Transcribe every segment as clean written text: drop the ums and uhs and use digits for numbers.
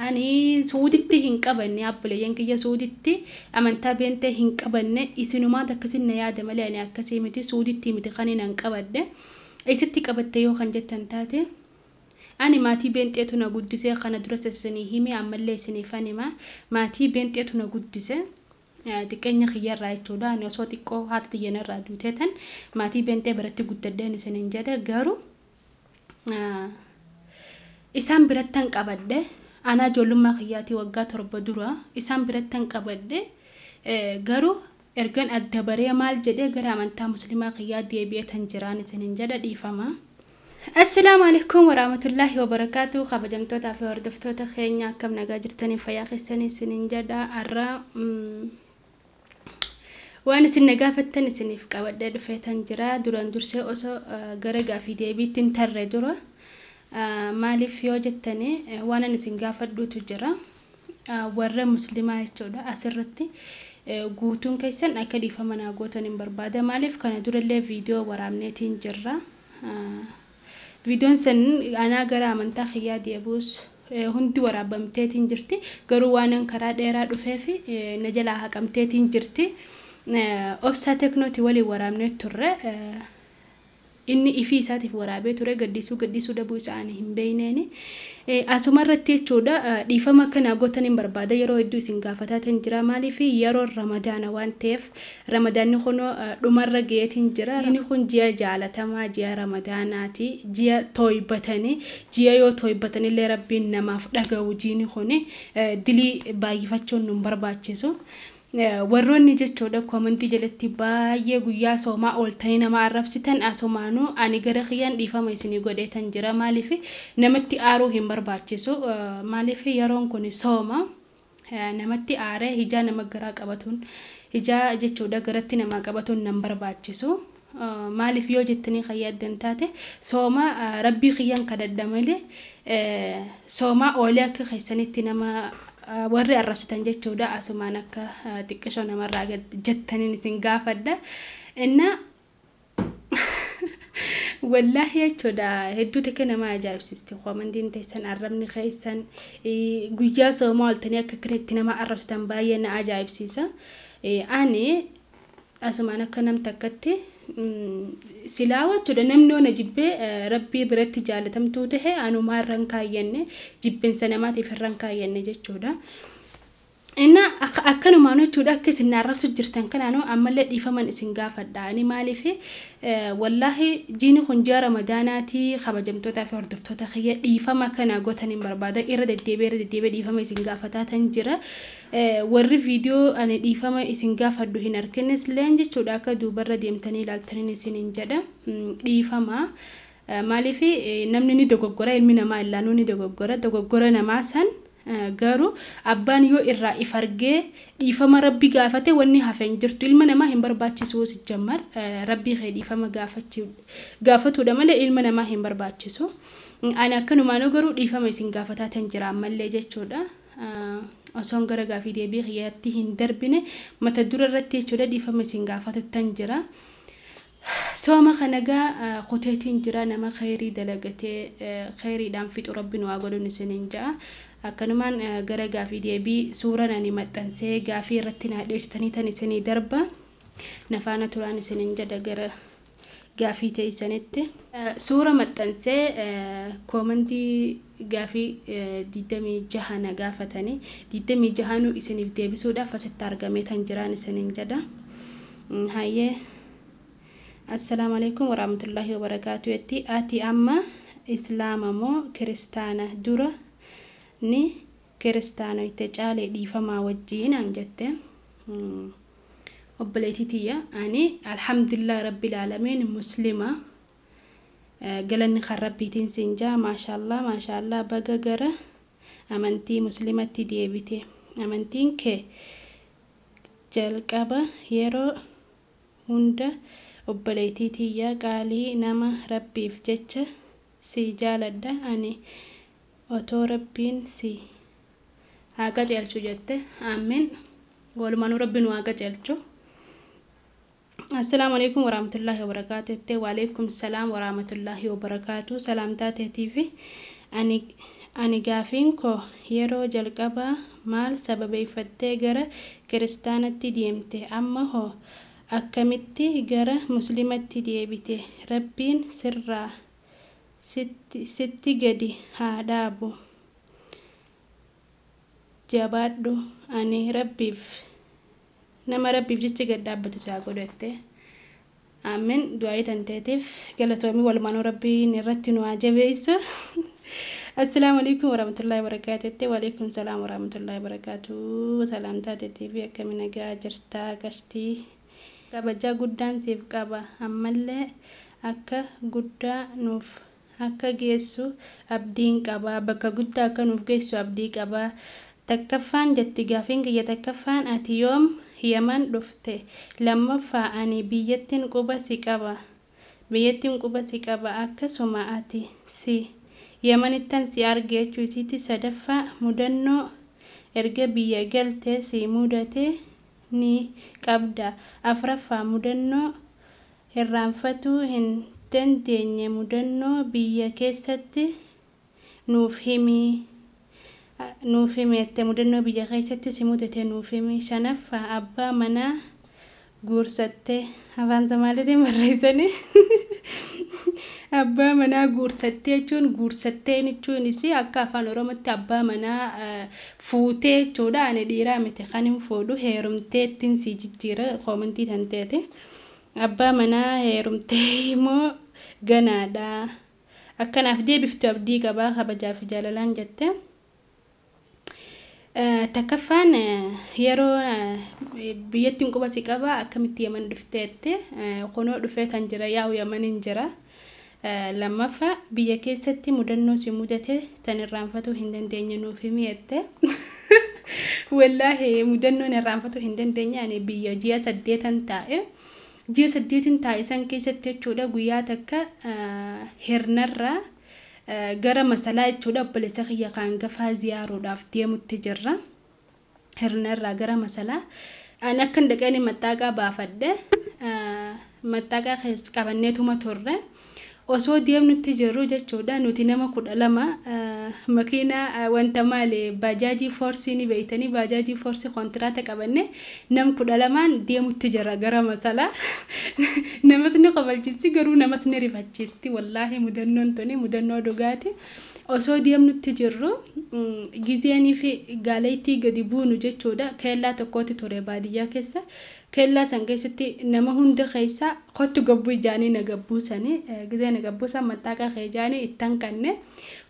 Ani suuditti hin qabanne, abboleeyyan kiyya, suuditti amantaa beentee hin qabanne. Isinumaatu akkasin na yaada malee ani akkasii miti. Suuditti miti kan hin qabadhe. Isitti qabatte yoo kan jettan taate, ani maatii beenxeetu na guddise. Kana duras isinii hime, ammallee isiniifan hima, maatii beenxeetu na guddise. Xiqqeenya kiyyarraa jechuudha. Ani osoo xiqqoo haati xiyyanarraa duuteetan maatii beenxee biratti guddadheen isiniin jedhe. Garuu isaan birattan qabadhe. Anaa ijoollummaa kiyyaatii waggaa 7 dura isaan birattan qabadhe. Garuu ergan adda baree maal jedhee gara amantaa musliimaa kiyyaa deebi'eetan jiraan isiniin jedha, dhiifama. Assalaamu alaikum warahmatullaahi wabarakaatu. Kabajamtootaa fi hordoftoota keenya, akkam nagaa jirtanii, fayyaa keessanii isiniin jedha. Har'a waan isin na gaafattan isiniif qabadhee dhufeetan jira. Duraan dursee osoo gara gaafii deebiitti hin tarre dura, maaliif yoo jettanii, waan ani isin gaafadhuutu jira. Warra musliimaa jechuudha, asirratti guutuun keessan akka dhiifama naa gootan hin barbaada. Maaliif, kana durallee viidiyoo waraabneetiin jirra. Viidiyoon san anaa gara amantaa kiyyaa deebi'us hundi waraabamteetiin jirti. Garuu waan karaa dheeraa dhufeef na jalaa haqamteetiin jirti. Obsaa Teknooti waliin waraabnee turre. Inni ifii isaatiif waraabee ture, gaddisuu gaddisuu dhabuu isaa ani hin beeyneeni. Asuma irratti jechuudha, dhiifama akka gootan hin barbaada. Yeroo hedduu isin gaafataatiin jira. Maaliif, yeroo Ramadaana waan ta'eef, Ramadaanni kun dhumarra ga'eetiin jira. Inni kun ji'a jaalatamaa, ji'a Ramadaanaati. Ji'a tooybatanii, ji'a yoo tooybatanillee Rabbiin namaaf dhaga'u. Jiini kun dilii baay'ifachuun nu barbaachisu. Warroonni jechuudha koomantii jalatti baay'ee guyyaa soomaa ooltanii nama arrabsitan, asumaanuu ani gara kiyyaan dhiifama isinii godheetan jira. Maaliif, namatti aaruu hin barbaachisu. Maaliif, yeroon kun sooma. Namatti aaree hijaa nama garaa qabatuun, hijaa jechuudha garatti namaa qabatuun nan barbaachisu. Maaliif yoo jettanii kan yaaddan taate, sooma Rabbii kiyyaan kadhadha malee soomaa oolee akka keessanitti nama warri arrabsitan jechuudha, asumaan akka xiqqishoo namarraa jettaniin isin gaafadha. Inna wallaahi jechuudha, hedduu takka nama ajaa'ibsiisti koomantiin teessan, arrabni keessan. Guyyaa soomaa ooltanii akka akkanatti nama arrabsitan baay'ee na ajaa'ibsiisa. Ani asumaan akka nam takkatti silaa jechuudha, namni ona jibbee Rabbii biratti jaalatamtuu tahe, anumaa irra hin kaayyanne, jibbinsa namaatiif irra hin kaayyanne jechuudha. Inna akkanumaan jechuudha, akka isin arrabsu jirtan kanaanuu ammallee dhiifaman isin gaafadha. Ani maaliif, wallaahi jiini kun ji'a Ramadaanaatii. Kabajamtootaa fi hordoftoota kiyya, dhiifama kana gootan hin barbaada. Irra deddeebi'ee irra deddeebi'ee dhiifama isin gaafataa tan jira. Warri viidiyoo ani dhiifama isin gaafadhu hin argines leen jechuudha, akka duubarra deemtanii ilaaltaniin isiniin jedha, dhiifama. Maaliif, namni ni dogoggora, ilmi namaa illaanuu ni dogoggora. Dogoggora namaa san garuu abbaan yoo irraa if argee dhiifama Rabbi gaafate, wanni hafe hin jirtu. Ilma namaa hin barbaachisu. Jammar Rabbii kee dhiifama gaafatuudha malee ilma namaa hin barbaachisu. Ani akkanumaanuu garuu dhiifama isin gaafataa tan jira ammallee jechuudha. Osoon gara gaafii deebii kiyyaatti hin darbine, mata dura irratti jechuudha, dhiifama isin gaafatu tan jira. Sooma kana gaa kuteetiin jira. Nama kheyrii dalagatee kheyriidhaan fixu Rabbi nu haa godhun isiniin ja'a. Akkanumaan gara gaafii deebii suuraan ani maxxansee gaafii irratti naa dhiyeessitanii tan isinii darba. Nafaana turaan isiniin jedha gara gaafii teessanitti. Suura maxxansee koomantii gaafii 26 na gaafatanii, 26nuu isiniif deebisuudhaaf asitti argamee tan jiraan isiniin jedha. Hayyee. Assalaamu alaikum warahmatullaahi wabarakaatu jetti. Ati amma Islaama moo Kiristaana? Dura ni kiristaanoyte caalee, dhiifamaa wajjiin an jette. Obboleettii tiyya, ani alhamdulillah rabbil aalamiin Muslima, galanni kan Rabbiitiin siin jaa. Maashaallah, maashaallah, baga gara amantii Muslimatti deebite. Amantiin kee jalqaba yeroo hunda, obboleettii tiyya qaalii nama, Rabbiif jecha si jaaladha ani. Otoo Rabbiin si haa qaceelchu jette. Amiin, walumaanuu Rabbi nu haa qaceelchu. Assalaamu alaikum warahmatullaahi wabarakaatu jettee. Waalaikum salaam warahmatullaahi wabarakaatu. Salaamtaa teetii fi ani Ani gaafiin koo yeroo jalqabaa maal sababeeffattee gara kiristaanatti deemte? Amma hoo akkamitti gara muslimatti deebite? Rabbiin sirraa sitti gadi haa dhaabu. Jabaadhu, ani rabbiif nama rabbiif jecha gad dhaabbatu si haa godhatte. Aamin. Du'aayii tanteetiif galatoomii, walumaanuu rabbiin irratti nu haa jabeessu. Assalaamu alaikum warahmatullahi wabarakatuh. Waalaikum salaam warahmatullahi wabarakatuh. Salaamtaa teetii fi akkami nagaa jirtaa qashtii? Kabajaa guddaan siif qaba. Ammallee akka guddaa nuuf akka geessu abdiin qaba. Bakka guddaa akka nuuf geessu abdii qaba. Takkaffaan jetti gaafiin kiyya takkaffaan, ati yoom Yaman dhufte? Lammaffaa, ani biyyattiin quba si qaba. Biyyattiin quba si qaba. Akkasuma ati si Yamanittan si arge jechuu isiiti. Sadaffaa, mudannoo erga biyya galte si mudate ni qabda. Afraffaa, mudannoo irraanfatuu hin dandeenye mudannoo biyya keessatti nuuf himi. Nuuf himi jette, mudannoo biyya keessatti si mudate nuuf himi. Shanaffaa, abbaa manaa guursatte, afaan Somaaliitiin barreessanii, abbaa manaa guursattee jechuun, guursattee jechuunis akka afaan Oromootti abbaa manaa fuutee jechuudha. Ani dhiiraa miti kan hin fuudhu, heerumteettiin si jijjiira koomentii tan teete. Abbaa manaa heerumtee immoo ganaadha. Akkanaaf deebiftu abdii qabaa, kabajaa fi jaalalaan jette. Takkaffaan, yeroo biyyattiin quba si qaba, akkamitti Yaman dhufteette? Kunoo dhufee kan jira, yaa'u Yamaniin jira. Lammaffaa, biyya keessatti mudannoo si mudate tan irraanfatuu hin dandeenye nuuf himi jette. Wallaahi mudannoon irraanfatuu hin dandeenye, ani biyya ji'a 8 taa'e. Ji'a 8 taa'e san keessatti jechuudha, guyyaa takka Hirnarraa gara Masalaa jechuudha, obboleessa kiyya kan gafaa ziyaaruudhaaf deemutti jirra. Hirnarraa gara Masalaa. Ani akkan dhaqeen maxxaaqaa baafadhe, maxxaaqaa keessa qabanneetuma turre. Osoo deemnutti jirru jechuudha, nuti nama 12, makiinaa wanta maali, baajaajii foorsii ni beeytanii, baajaajii foorsii kontiraata qabanne, nam 12n deemutti jirra gara Masalaa. Namas ni kofalchiisti, garuu namas ni rifachiisti. Wallaahi mudannoon tuni mudannoo dhugaati. Osoo deemnutti jirru, gizeenii fi gaaleettii gadi buunu jechuudha, keellaa tokkotti ture baadiyyaa keessa. Keellaa san keessatti nama hunda keessaa kottu gabbuu ijaanii na gabbuusanii, gizee na gabbuusan maxxaaqaa kee ijaanii ittan kanne,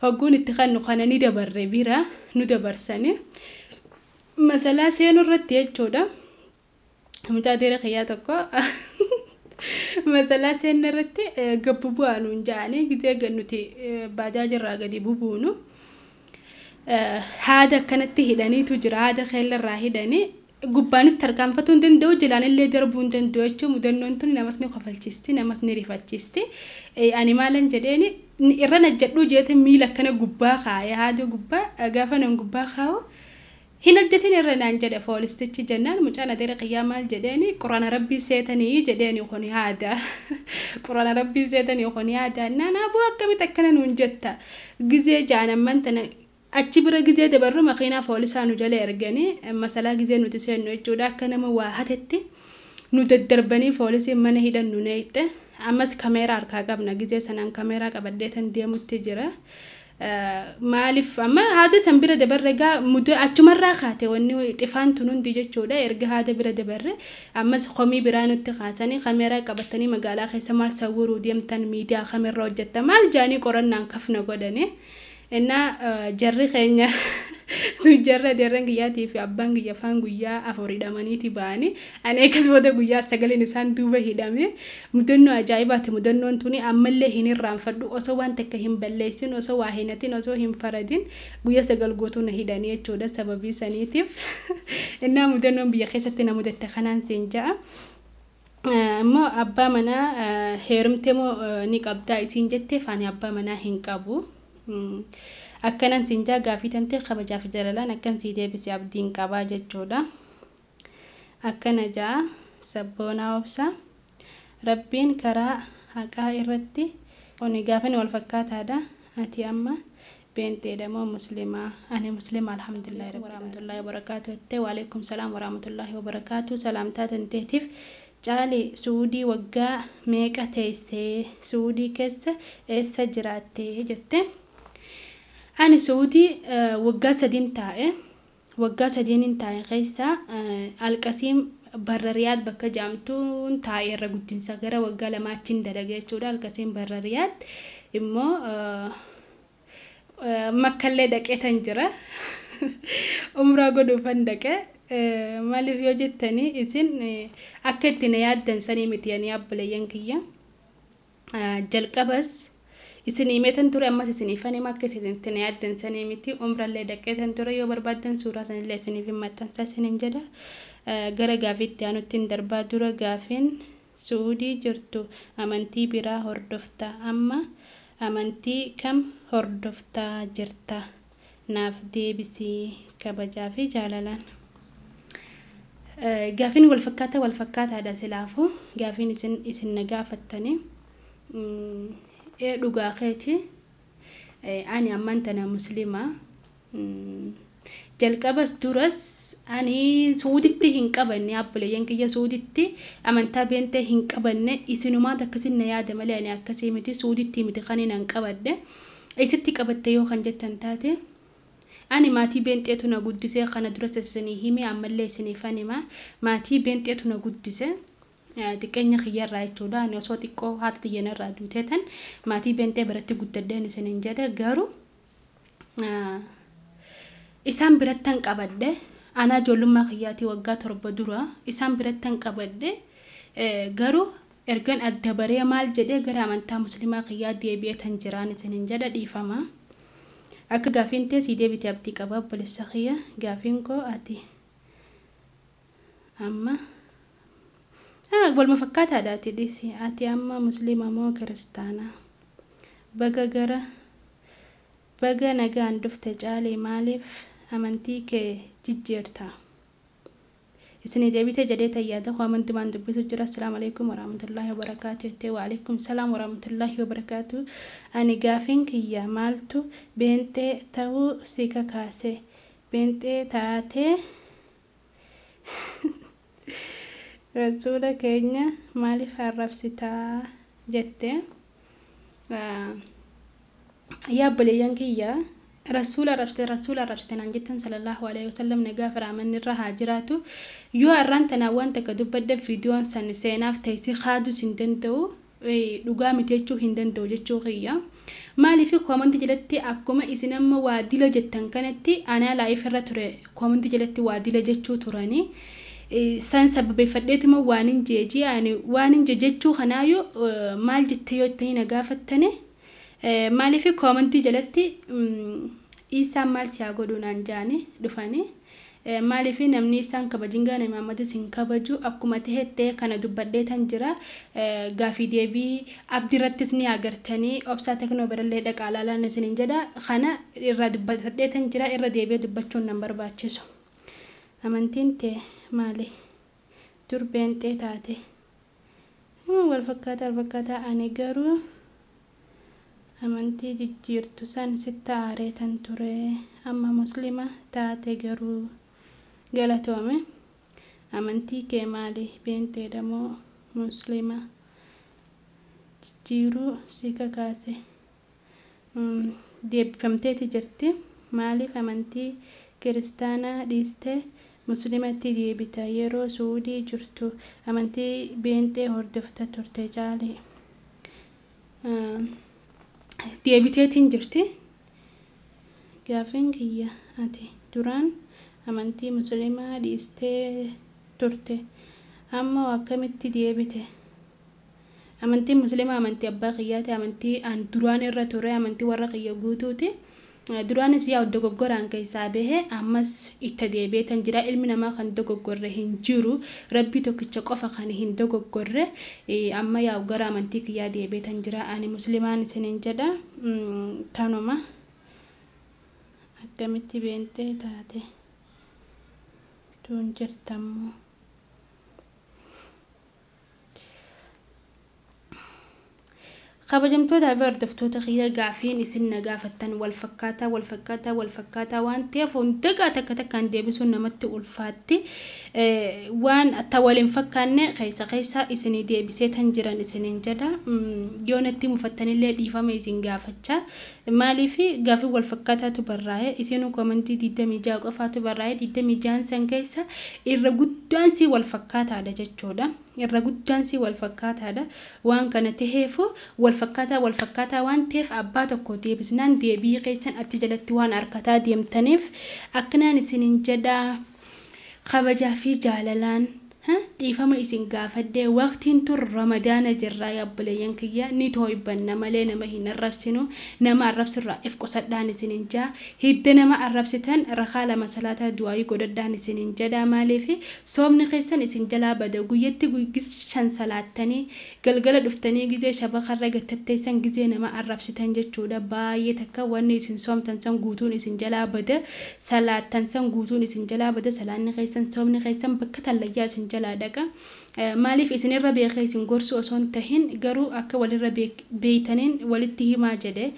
hogguun itti kannu kana ni dabarre, bira nu dabarsanii. Masalaa seenuu irratti jechuudha. Mucaa deera kiyyaa tokko masalaa seenna irratti gabbu bu'aa nuun ja'anii, gizee nuti baajaajirraa gadi bubuunu haada akkanatti hidhaniitu jira, haada keellarraa hidhanii, gubbaanis tarkaanfatuu hin danda'u, jalaan darbuu hin danda'u jechuun. Mudannoon tun namas ni kofalchiisti, namas ni rifachiisti. Ani maalan jedheeni, irra najjadhuu jeete miila akkana gubbaa kaa'e, haada gubbaa gaafa nan gubbaa kaa'u, hin hojjetin irra naan jedhe foolistichi. Jennaan mucaan adeera qiyyaa maal jedheeni, quraana rabbii seetanii jedheeni, kun haada quraana rabbii seetanii, kun haada naan, aboo akkamitti akkana nuun jetta gizee ja'an. Amman tana achi bira gizee dabarru makiinaa foolisaa nu jala erganii, masalaa gizee nuti seennu jechuudha, akka nama waa hatetti nu daddarbanii, foolisiin mana hidhan nu neeyxe. Ammas kameeraa harkaa qabna, gizee sanaan kameeraa qabadhee tan deemutti jira. Maaliif amma haada san bira dabarre gaa achumarraa kaate wanni xifaan tun hundi jechuudha. Erga haada bira dabarre ammas komii biraa nutti kaasanii, kameeraa qabatanii magaalaa keessa maal sawwuruu deemtan, miidiyaa kamirra hojjetta maal jaanii qorannaan kafna godhani. Innaa jarri keenya, jarra adeerran kiyyaatii fi abbaan kiyya faan guyyaa 4 hidhamaniiti ba'anii, ani akkas booda guyyaa 9n isaan duuba hidhame. Mudannoo ajaa'ibaati mudannoon tuni, ammallee hin irraanfadhu. Osoo waan takka hin balleessin, osoo waa hin hatin, osoo hin faradin guyyaa 9 guutuu na hidhanii jechuudha sababii saniitiif. Innaa mudannoon biyya keessatti na mudatte kanaan siin ja'a. Immoo abbaa manaa heerumtee moo ni qabdaa isiin jetteef, ani abbaa manaa hin qabu. Akkanan siin jaa, gaafii tantee kabajaaf jaalalaan akkan sii deebise abdiin qabaa jechuudha. Akkana jaa sabboonaa obsa. Rabbiin karaa haqaa irratti kuni gaafani wal fakkaataadha. Ati amma Beenxeedha moo muslimaa? Ani muslima, alhamdulillahi rabbil warahmatullahi wabarakaatu jettee. Waalaikum salaam warahmatullahi wabarakaatu. Salaamtaa tanteetiif. Caali, Suudii waggaa meeqa teessee? Suudii keessa eessa jiraatte jette. Ani Suudii waggaa 3n taa'e. Waggaa 3n taa'e keessa Alqasiim barra Riyaad bakka jedhamtuun taa'e. Irra guddinsa gara waggaa 2 achiin dalage jechuudha. Alqasiim barra Riyaad immoo Makkallee dhaqeetan jira. Umraa godhuufan dhaqe. Maaliif yoo jettanii, isin akka itti na yaaddan sanii miti. Ani obboleeyyan kiyya jalqabas isin himeetan ture, ammas isiniifan hima, akka isin itti na yaaddan sanii miti. Umrallee dhaqeetan ture. Yoo barbaaddan suuraa sanillee isiniif hin maxxansa isinin jedha. Gara gaafiitti aanutti hin darbaa. Dura gaafiin, Suudii jirtu amantii biraa hordofta, amma amantii kam hordoftaa jirta? Naaf deebisii kabajaa fi jaalalaan. Gaafiin wal fakkaataa wal fakkaataadha. Silaafuu gaafiin isin na gaafattanii dhugaa keeti. Ani ammaan tana muslimaa. Jalqabas duras ani Suuditti hin qabanne. Abboleeyyan kiyya, Suuditti amantaa beentee hin qabanne. Isinumaatu akkasin na yaada malee ani akkasii miti. Suuditti miti kan hin qabadhe. Isitti qabatte yoo kan jettan taate, ani maatii beenxeetu na guddise. Kana duras isinii hime, ammallee isiniifan hima, maatii beenxeetu na guddise xiqqeenya kiyyarraa jechuudha. Ani osoo xiqqoo haati xiyyanarraa duuteetan maatii beenxee biratti guddadheen isiniin jedhe. Garuu isaan birattan qabadhe. Anaa ijoollummaa kiyyaatii waggaa 7 dura isaan birattan qabadhe. Garuu ergan adda baree maal jedhee gara amantaa muslimaa kiyyaa deebi'eetan jiraan isiniin jedha. Dhiifama. Akka gaafiin tee sii deebite abdii qaba, obboleessa kiyya. Gaafiin koo, ati amma waluma fakkaataadha. Ati dhiisi. Ati amma muslima moo kiristaana? Baga gara baga nagaan dhufte Caalii. Maaliif amantii kee jijjiirta? Isinii deebite jedhee tayyaada amantumaan dubbisu jira. Assalaamu alaikum warahmatullaahi wabarakaatu jettee. Waalaikum salaam warahmatullaahi wabarakaatu. Ani gaafiin kiyya, maaltu beenxee ta'uu si kakaase? Beenxee taatee rasuula keenya maaliif arrabsitaa jette. Yaa obboleeyyan kiyya, rasuula arrabsite, rasuula arrabsite naan jettan. Sallallahu alaihi wasallam, nagaa firaamanni irra haa jiraatu. Yoo arraan tanaa waan takka dubbadde, viidiyoon san seenaaf teessii kaadus hin danda'u, dhugaa miti jechuu hin danda'u jechuu kiyya. Maaliif koomantii jalatti akkuma isin amma waa dila jettan kanatti anaa live irra ture koomantii jalatti waa dila jechuu turanii san sababeeffadheetuma waan hin jeejii. Ani waan hin jechuu kanaayyuu maal jettee yoo jettanii na gaafattani, maaliif koomantii jalatti isaan maal si haa godhuu naan jaani dhufanii? Maaliif namni isaan kabajin gaana Muhammadis hin kabaju. Akkuma ta'ettee kana dubbadheetan jira. Gaafii deebii abdiirrattis ni agartanii, obsaa teknoo birallee dhaqaa laalaan isiniin jedha. Kana irraa dubbadheetan jira, irra deebi'ee dubbachuun nan barbaachisu. Amantiin tee maali? Dur beenxee taate. Wal fakkaataa wal fakkaataa. Ani garuu amantii jijjiirtu san sitti aareetan ture. Amma muslima taate garuu galatoome. Amantii kee maali? Beenxeedha moo muslima jijjiiruu si kakaase? Deebifamteeti jirti. Maaliif amantii kiristaanaa dhiistee muslimatti deebita? Yeroo Suudii jirtu amantii beenxee hordofta turte. Caalee, deebiteetiin jirti. Gaafiin kiyya, ati duraan amantii musliimaa dhiistee turte, amma akkamitti deebite? Amantiin musliimaa amantii abbaa kiyyaati, amantii an duraan irra ture, amantii warra kiyya guutuuti. Duraanis yaa dogoggoraan keessaa bahe, ammas itti deebi'eetan jira. Ilmi namaa kan dogoggorre hin jiru, Rabbii tokkicha qofa kan hin dogoggorre. Amma yaa gara amantii kiyyaa deebi'eetan jira. Ani muslimaan isiniin jedha. Kanuma. Akkamitti beenxee taate tuun jirtammoo? Kabajamtootaa fi hordoftoota kiyya, gaafiin isin na gaafattan wal fakkaataa, wal fakkaataa, wal fakkaataa waan ta'eef hundagaa takka takkaan deebisuun namatti ulfaatti. Waan ta wal hin fakkaanne keessa keessa isinii deebisee tan jiran isiniin jedha. Yoo natti mufattanillee dhiifama isin gaafachaa. Maaliif gaafii wal fakkaataatu barraa'e? Isinuu komantii 26 qofaatu barraa'e. 26 san keessa irra guddaan si wal fakkaataadha jechuudha. Irra guddaan si wal fakkaataadha. Waan kana taheefu, wal fakkaataa wal fakkaataa waan ta'eef, abbaa tokko deebisnaan deebii keessan achi jalatti waan harkataa deemtaniif akkanaan isiniin jedha. Kabajaa fi jaalalaan dhiifama isin gaafadhee. Waqtiin tun Ramadaana jirraa, yaabboleeyyan kiyya, ni tooybanna malee nama hin arrabsinu. Nama arrabsurraa if qusadhaan isiniin jaa. Hidda nama arrabsitan rakaa 2 salaataa, du'aayii godhadhaan isiniin jedha. Maaliif soomni keessan isin jalaa bada? Guyyatti gis 5 salaattanii galgala dhuftanii gizee shabakarra gattatteessan gizee nama arrabsitan jechuudha. Baay'ee takka wanni isin soomtan san guutuun isin jalaa bada, salaattan san guutuun isin jalaa bada. Salaanni keessan, soomni keessan bakka tallayyaa isin jalaa dhaqa. Maaliif isinirra beekee isin gorsu osoo hin tahin, garuu akka walirra beeytaniin walitti himaa jedhe.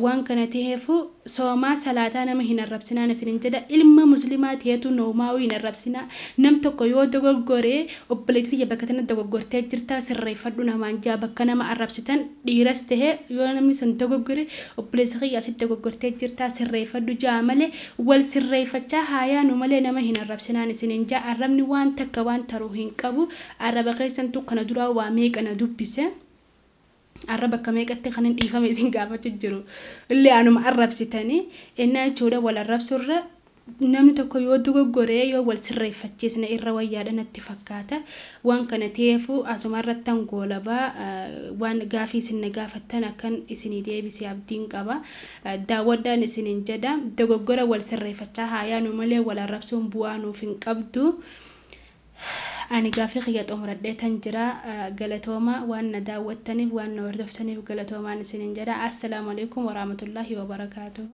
Waan kana taheefu soomaa salaataa nama hin arrabsinaan isinin jedha. Ilma muslimaa taheetu noomaawii hin arrabsinaa. Nam tokko yoo dogoggoree, "Obboleettii tiyya, bakka tana dogoggortee jirtaa, sirreeffadhu" namaan jaa. Bakka nama arrabsitan, dhiiras tahe yoo namni sun dogoggore, "Obboleessa kiyya, asitti dogoggortee jirtaa, sirreeffadhu" jaa malee, wal sirreeffachaa haayaanu malee nama hin arrabsinaan isinin jaa. Arrabni waan takka waan taruu hin qabu. Arraba keessantu kana duraa waa meeqa na dubbise. Arra bakka meeqatti kan hin dhiifame isin gaafachuu jiru illee anuma arrabsitanii innaa jechuudha. Wal arrabsurra namni tokko yoo dogoggoree yoo wal sirreeffachiisne irra wayyaadha natti fakkaata. Waan kana ta'eefu asuma irrattan goolabaa. Waan gaafii isin na gaafattan akkan isinii deebise abdiin qaba. Daawwadhaan isiniin jedha. Dogoggora wal sirreeffachaa haayaanu malee wal arrabsuun bu'aa nuuf hin qabdu. Ani gaafii kiyya xumuradhee tan jira. Galatooma, waan na daawwattaniif, waan na hordoftaniif galatoomaan isiniin jedha. Assalaamu alaikum warahmatullaahi wabarakaatuh.